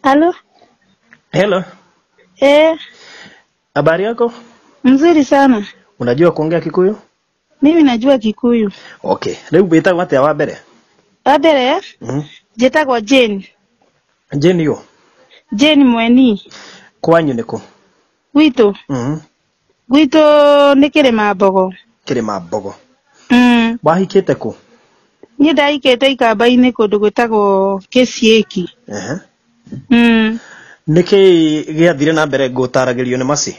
Halo? Hello. Eh, Habari yako? Mzuri sana. Unajua kuongea Kikuyu? Mimi najua Kikuyu. Okay. Rĩu wĩtagwo atĩa wa mbere? Wa mbere, njĩtagwo Jane. Jane yo. Jane Mweni. Kwanyu nĩ kũ? Gwitũ. Gwitũ nĩ Kĩrĩma Mbogo. Kĩrĩma Mbogo. Wahikĩte kũ? Niĩ ndahikĩte Ikamba-inĩ kũndũ gwĩtagwo Kĩciĩki. Nĩkĩ gĩathire na mbere ngũtaragĩrio nĩ Mercy?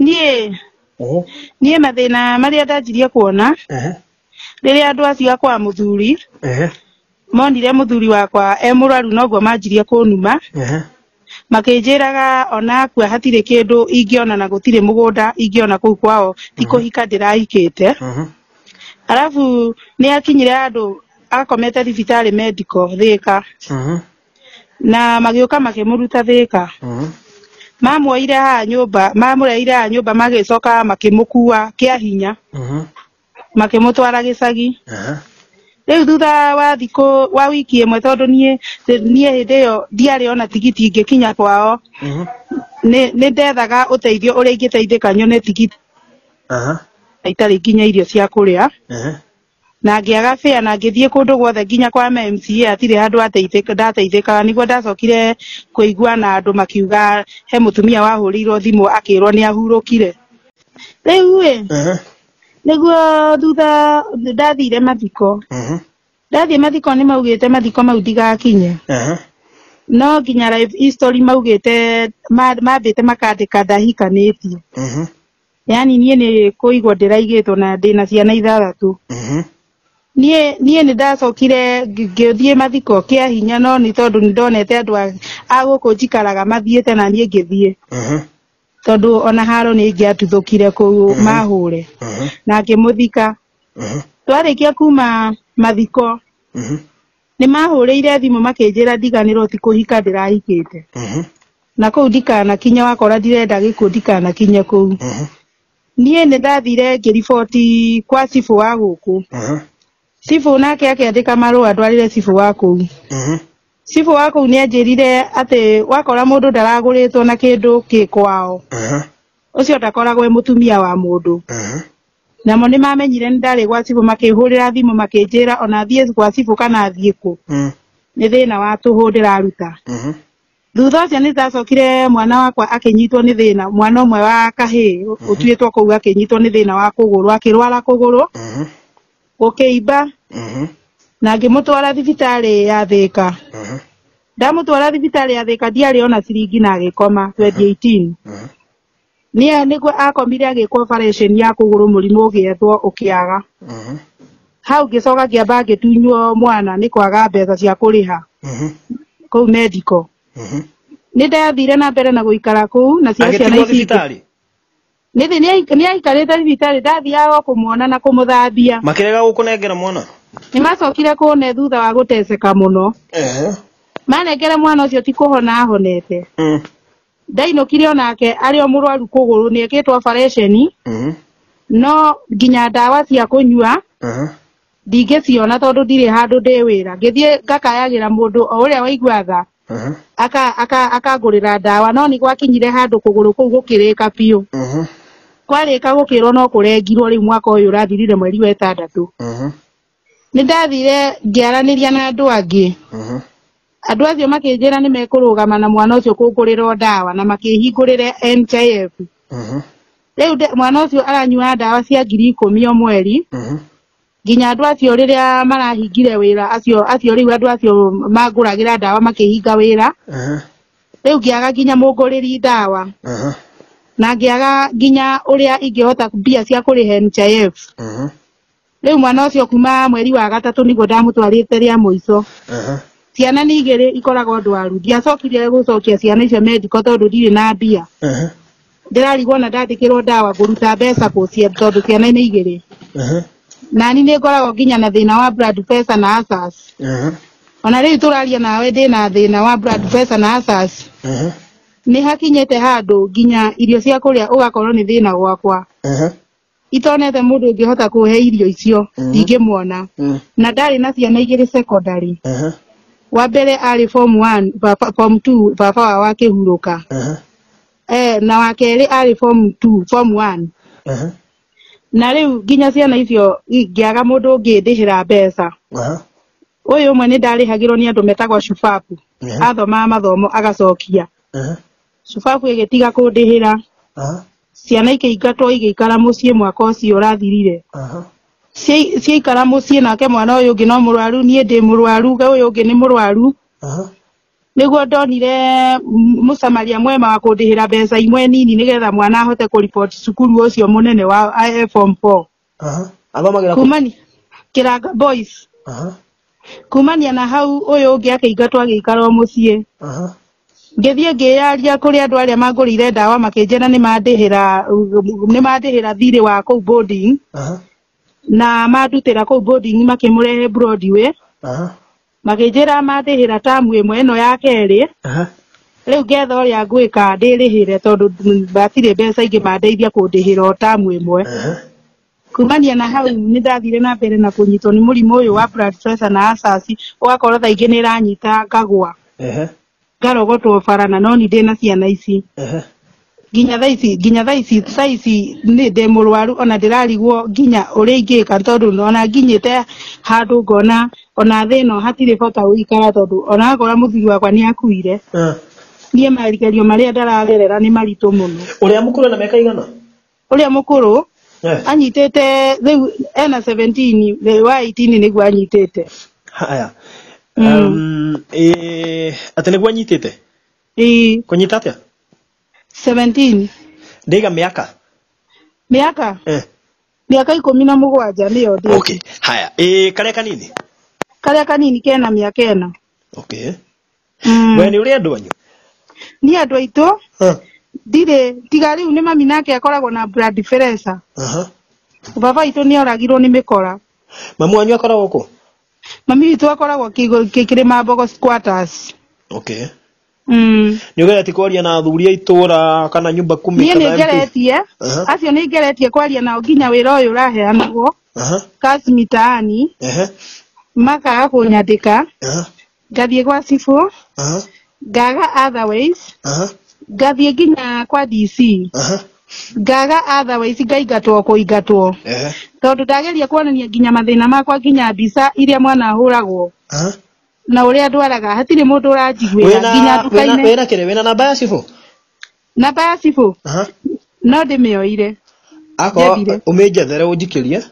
Niĩ niĩ mathĩna marĩa ndanjirie kuona rĩrĩa andũ acio akwa mũthuri monire mũthuri wakwa e mũrwaru noguo manjirie kũnuma makĩnjĩraga ona akua hatirĩ kĩndũ ingĩona na gũtirĩ mũgũnda ingĩona kũu kwao ti kũhika ndĩrahikĩte. Arabu nĩ akinyire andũ akomete thibitarĩ medical Thĩka na magĩũka makĩmũruta Thĩka. Mamuoire haha nyũmba, mamũreire haha nyũmba magĩcoka makĩmũkua kĩa hinya makĩmũtwara gĩcagi. Rĩu thutha wa thikũ wa wiki ĩmwe tondũ niĩ hĩndĩ ĩyo ndiarĩ ona tigiti ingĩkinya kwao nĩ ndethaga ũteithio ũrĩa ingĩteithĩka nyone tigiti itarĩ nginya irio cia kũrĩa na ngĩaga fare na ngĩthiĩ kũndũ guothe nginya kwa MCA hatirĩ handũ ndateithĩkaga. Nĩguo ndacokire kũigua na andũ makiuga he mũtumia wahũrĩirwo thimũ akĩrwo nĩ ahurũkire. Rĩu ĩ nĩguo thutha ndathire mathiko. Ndathiĩ mathiko nĩ maugĩte mathiko mau ndigakinye. No nginya life history maugĩte mambĩte makandĩka ndahikanĩtie. Yaani niĩ nĩ kũigwo ndĩraigĩtwo na ndĩna ciana ithathatũ. Niĩ nĩ ndacokire ngĩthiĩ mathiko kĩa hinya no nĩ tondũ nĩ ndonete andũ a gũkũ njikaraga mathiĩte na niĩ ngĩthiĩ. Tondũ ona haro nĩ ingĩatuthũkire kũu mahũre. Na ngĩmũthika. Twarĩkia kuma mathiko nĩ mahũrĩire thimũ makĩnjĩra ndiganĩrwo ti kũhika ndĩrahikĩte. Na kũu ndikanakinye wakora ndirenda gĩkuũ ndikanakinye kũu. Niĩ nĩ ndathire ngĩriboti kwa cibũ wa gũkũ. Cibũ nake akĩandĩka marũa ndwarĩre cibũ wa kũu. Cibũ wa kũu nĩ anjĩrire atĩ wakora mũndũ ndaragũrĩtwo na kĩndũ kĩ kwao. Ũcio ndakoragwo e mũtumia wa mũndũ. Namo nĩ mamenyire nĩ ndarĩ gwa cibũ makĩhũrĩra thimũ makĩnjĩra ona thiĩ gwa cibũ kana thiĩ kũ. Nĩ thĩna wa tũhũ ndĩraruta. Thutha ũcio nĩ ndacokire mwana wakwa akĩnyitwo nĩ thĩna, mwana ũmwe wa kahĩĩ ũtuĩtwo kũu akĩnyitwo nĩ thĩna wa kũgũrũ, akĩrwara kũgũrũ gũkĩimba na ngĩmũtwara thibitarĩ ya Thĩka. Ndamũtwara thibitarĩ ya Thĩka ndiarĩ ona ciringi na agĩkoma 2018. Nĩ nĩguo akomire agĩkwo operation ya kũgũrũ mũrimũ ũgĩethwo ũkĩaga. Hau ngĩcoka ngĩamba ngĩtunywo mwana nĩ kwaga mbeca cia kũrĩha kũu medical. Nĩ ndathire na mbere na gũikara kũu na ciana Agĩtigwo ici ingĩ. thibitarĩ? Nĩ aikarĩte thibitarĩ ndathiaga o kũmuona na kũmũthambia. Makĩrega gũkũnengera mwana? Nĩ macokire kũne thutha wa gũteceka mũno. Manengere mwana ũcio ti kũhona ahonete. Ndainũkire onake arĩ o mũrwaru kũgũrũ nĩ ekĩtwo operation no nginya ndawa cia kũnyua ndingĩciona tondũ ndirĩ handũ ndĩ wĩra. Ngĩthiĩ ngakayagĩra mũndũ o ũrĩa waigua tha akangũrĩra ndawa no nĩ gwakinyire handũ kũgũrũ kũu gũkĩrĩka biũ. Kwarĩka gũkĩrwo no kũrengirwo rĩu mwaka ũyũ ũrathirire mweri wa ĩtandatũ. Nĩ ndathire ngĩaranĩria na andũ angĩ. Andũ acio makĩnjĩra nĩ mekũrũgama na mwana ũcio kũngũrĩrwo ndawa na makĩhingũrĩre NHIF. Rĩu mwana ũcio aranyua ndawa cia 10,000 o mweri. Nginya andũ acio rĩrĩa marahingire wĩra acio rĩu andũ acio mangũragĩra ndawa makĩhinga wĩra. Rĩu ngĩaga nginya mũngũrĩri ndawa. Na ngĩaga nginya ũrĩa ingĩhota mbia cia kũrĩha NHIF. Rĩu mwana ũcio kuma mweri wa gatatũ nĩguo ndamũtwarĩte rĩa mũico. Ciana nĩ igĩrĩ ikoragwo ndwaru. Ndiacokire gũcokia ciana icio medical tondũ ndirĩ na mbia. Ndĩrarigwo na ndandĩkĩrwo ndawa ngũruta mbeca kũ tondũ ciana nĩ igĩrĩ. Nani nĩ ngoragwo nginya na thĩna wa blood pressure na ulcers. Ona rĩu tũraria nawe ndĩna thĩna wa blood pressure na ulcers. Nĩ hakinyĩte handũ nginya irio cia kũrĩa ũgakorwo nĩ thĩna gwakwa. Itonete mũndũ ũngĩhota kũhe irio icio ndingĩmuona. Na ndarĩ na ciana igĩrĩ secondary. Wa mbere arĩ form 1 baba form 2 baba wao akĩhurũka. Na wa kerĩ arĩ form 2 form 1. Na rĩu nginya ciana icio ngĩaga mũndũ ũngĩndĩhĩra mbeca. Ũyũ ũmwe nĩ ndarĩhagĩrwo nĩ andũ metagwo Shufafu. Athomaga mathomo agacokia. Shufafu ĩgĩtiga kũndĩhĩra. Ciana ikĩingatwo igĩikara mũciĩ mwaka ũcio ũrathirire. Ciaikara mũciĩ nake mwana ũyũ ũngĩ no mũrwaru, niĩ ndĩ mũrwaru, ũyũ ũngĩ nĩ mũrwaru. Nĩguo ndonire mũcamaria mwema wa kũndĩhĩra mbeca imwe nini nĩgetha mwana ahote kũriboti cukuru ũcio mũnene wa form 4. Athomagĩra kũ? Kumani Kĩranga Boys. Kumania na hau ũyũ ũngĩ akĩingatwo agĩikara o mũciĩ. Ngĩthiĩ ngĩyaria kũrĩ andũ arĩa mangũrĩire ndawa makĩnjĩra nĩmandĩhĩra thirĩ wa kũu boarding. Na mandutĩra kũu boarding makĩmũrehe Broadway. Makĩnjĩra mandĩhĩra tamu ĩmwe ĩno ya kerĩ. Rĩu ngetha ũrĩa ngwĩka ndĩrĩhĩre tondũ matirĩ mbeca ingĩ mandeithia kũndĩhĩra o tamu ĩmwe. Kumania na hau nĩ ndathire na mbere na kũnyitwo nĩ mũrimũ ũyũ wa blood pressure na ulcers, ũgakorwo thaa ingĩ nĩ ĩranyita ngagwa. Ngarogotwo bara na no ni ndĩna ciana ici. Nginya thaa ici nĩ ndĩ mũrwaru ona ndĩrarigwo nginya ũrĩa ingĩka tondũ ona nginyĩte handũ ngona ona thĩ ĩno hatirĩ bata gũikara tondũ ona akorwo mũthuri wakwa nĩ akuire. Niĩ magerio marĩa ndaragerera nĩ maritũ mũno. Ũrĩa mũkũrũ na mĩaka igana? Ũrĩa mũkũrũ anyitĩte rĩu ena 17 wa 18 nĩguo anyitĩte. Haya. Atĩ nĩguo anyitĩte? Ĩĩ. Kũnyita atĩa? 17. Ndĩiga mĩaka? Mĩaka? Mĩaka 17 nĩyo ndĩ. Okay. Haya. Karĩa kanini? Karĩa kanini kena mĩaka 4. Okay. We nĩ ũrĩ andũ anyu? Niĩ andũ aitũ ndirĩ tiga rĩu nĩ mami nake akoragwo na blood pressure. Baba witũ nĩ oragirwo nĩ mĩkora. Mamu wanyu akoragwo kũ? Mami witũ akoragwo Kĩrĩma squatters. Okay. Nĩ ũgeretie kwaria na athuri a itũra kana nyumba kumi Niĩ kana nĩ MP? ngeretie. Acio nĩ ngeretie kwaria nao nginya wĩra ũyũ ũraheanagwo. Kazi mitaani. Makaga kũnyandĩka. Ngathiĩ gwa cibũ. Ngaga otherways. Ngathiĩ nginya kwa DC. Ngaga otherways ngaingatwo kũingatwo. Tondũ ndageria kuonania nginya mathĩna makwa nginya mbica iria mwana ahũragwo. Na ũrĩa ndwaraga hatirĩ mũndũ ũranjiguĩra nginya nduka-inĩ. Wĩna kĩrĩ? Wĩna namba ya cibũ? Namba ya cibũ? No ndĩmĩoire. Akorwo ũmĩnjethere ũnjikĩrie.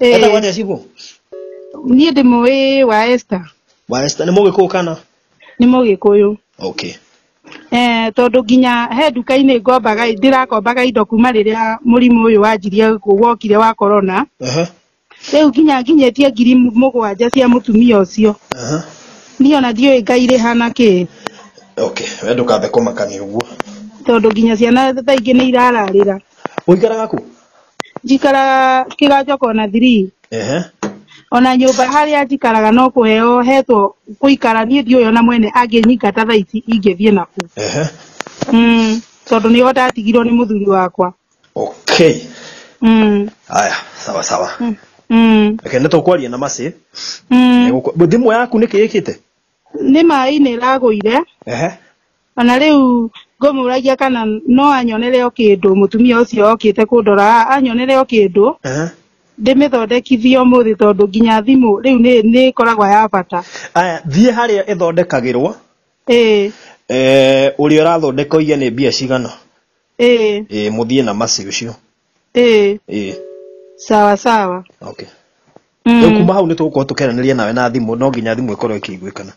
Etagwo atĩa cibũ? Niĩ ndĩmũĩ wa Esther. Wa Esther nĩ mũgĩkũyũ kana? Nĩ mũgĩkũyũ. Okay. Tondũ nginya he nduka-inĩ ngombaga ndĩrakombaga indo kuma rĩrĩa mũrimũ ũyũ wanjirie wokire wa corona. Rĩu nginya nginyĩtie 7,000 cia mũtumia ũcio. Niĩ ona ndiũĩ ngairĩha na kĩ. Okay, we ndũkambe kũmakania ũguo. Tondũ nginya ciana thaa ingĩ nĩ irararĩra. Ũikaraga kũ? Njikaraga Kĩganjo kona 3. Ona nyũmba harĩa njikaraga no kũheo hetwo gũikara niĩ ndiũĩ ona mwene angĩnyingata thaa ici ingĩthiĩ nakũ. Tondũ nĩho ndatigirwo nĩ mũthuri wakwa. Okay. Aya, sawa sawa. Reke nĩ tũkwaria na Mercy. Thimũ yaku nĩkĩ ĩkĩte? Nĩ maĩ-inĩ ĩragũire. Ona rĩu ngũmũragia kana no anyonere o kĩndũ mũtumia ũcio okĩte kũndora anyonere o kĩndũ. Ndĩmĩthondekithie ũmũthĩ tondũ nginya thimũ rĩu nĩ ĩkoragwo ya bata. Aya, thiĩ harĩa ĩthondekagĩrwo. Ũrĩa ũrathondeka ũige nĩ mbia cigana. Mũthiĩ na Mercy ũcio. Sawa sawa. Okay. Rĩu kuma hau nĩ tũgũkorwo tũkĩaranĩria nawe na thimũ no nginya thimũ ĩkorwo ĩkĩiguĩkana.